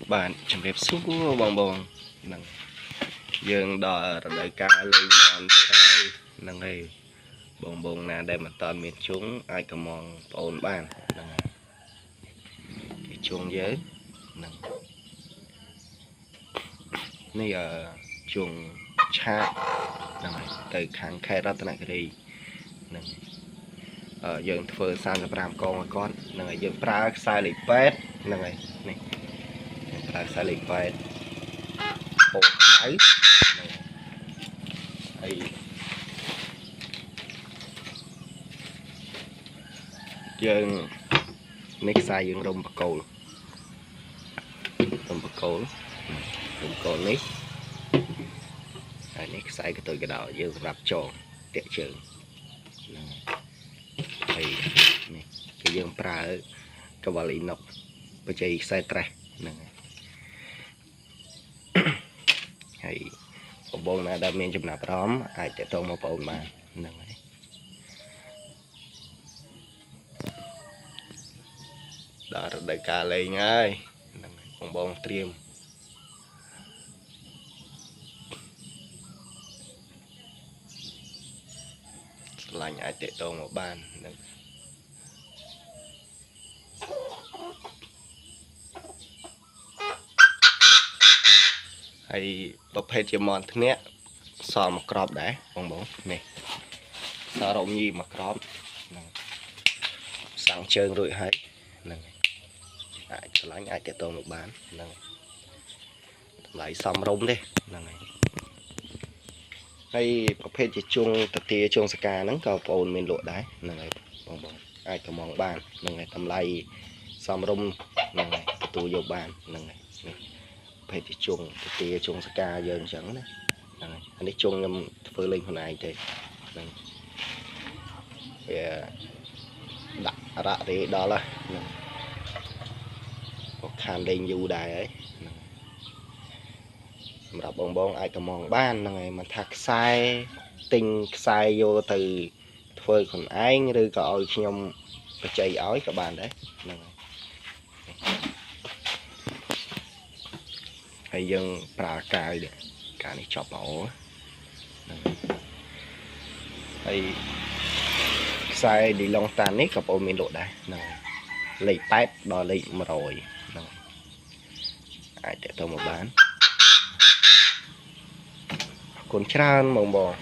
បាទជំរាបសួរបងបងហ្នឹងយើងដល់រដូវកាលលេងមន់ទៀតហើយហ្នឹងហើយបងបងណាដែលមិនតាន់មានជុងអាចកំងប្អូនបានហ្នឹងហើយគេជុងយើងហ្នឹងនេះអឺជុងឆាកហ្នឹងហើយទៅខាងខេត្តរតនគិរីហ្នឹងយើងធ្វើ35កងឲ្យគាត់ហ្នឹងហើយយើងប្រើខ្សែលេខ8ហ្នឹងហើយនេះប្រើខ្សែលេខ8ពណ៌ខ្មៅហ្នឹងហើយយើងនេះខ្សែយើងរុំបកគោលរុំបកគោលរុំកូលនេះហើយនេះខ្សែកតុយកដោយើងសម្រាប់ចងតាក់ជើងហ្នឹងហើយនេះគឺយើងប្រើកវលអ៊ីណុកបច្ចេកខ្សែត្រេះហ្នឹងហើយបងបងណាដែលមានចំណាប់អារម្មណ៍អាចតាក់ទងមកបងអូនបានហ្នឹងហើយដល់រដូវកាលលេងហើយហ្នឹងហើយបងបងត្រៀមស្រឡាញ់អាចតាក់ទងមកបានហ្នឹងហើយប្រភេទជាមន់ធ្នាក់សល់មួយក្របដែរបងបងនេះសល់រោមញីមួយក្របហ្នឹងសាំងជើងរួចហើយហ្នឹងអាចឆ្លាញ់អាចតាក់ទងមកបានហ្នឹងតម្លៃសមរម្យទេហ្នឹងហើយហើយប្រភេទជាជុងតាទាជុងសកាហ្នឹងក៏បងអូនមានលក់ដែរហ្នឹងហើយបងបងអាចកំងបានហ្នឹងហើយតម្លៃសមរម្យហ្នឹងហើយទទួលយកបានហ្នឹងហើយនេះប្រភេទជាជុងតាទាជុងសកាយើងអញ្ចឹងណាហ្នឹងហើយអានេះជុងខ្ញុំធ្វើលេងខ្លួនឯងទេហ្នឹងវាដាក់រ៉ាក់ទេដល់ហ្នឹងក៏ខានលេងយូរដែរហើយហ្នឹងសម្រាប់បងបងអាចកំងបានហ្នឹងហើយមិនថាខ្សែទិញខ្សែយកទៅធ្វើខ្លួនឯងឬក៏ឲ្យខ្ញុំបច្ចេកឲ្យក៏បានដែរហ្នឹងហើយហើយយើងប្រើកាយនេះកាយនេះចប់ល្អហ្នឹងហើយខ្សែឌីឡុងតាននេះក៏បងមានលក់ដែរហ្នឹងលេខ8ដល់លេខ100ហ្នឹងអាចតាក់ទងមកបានអរគុណច្រើនបងបង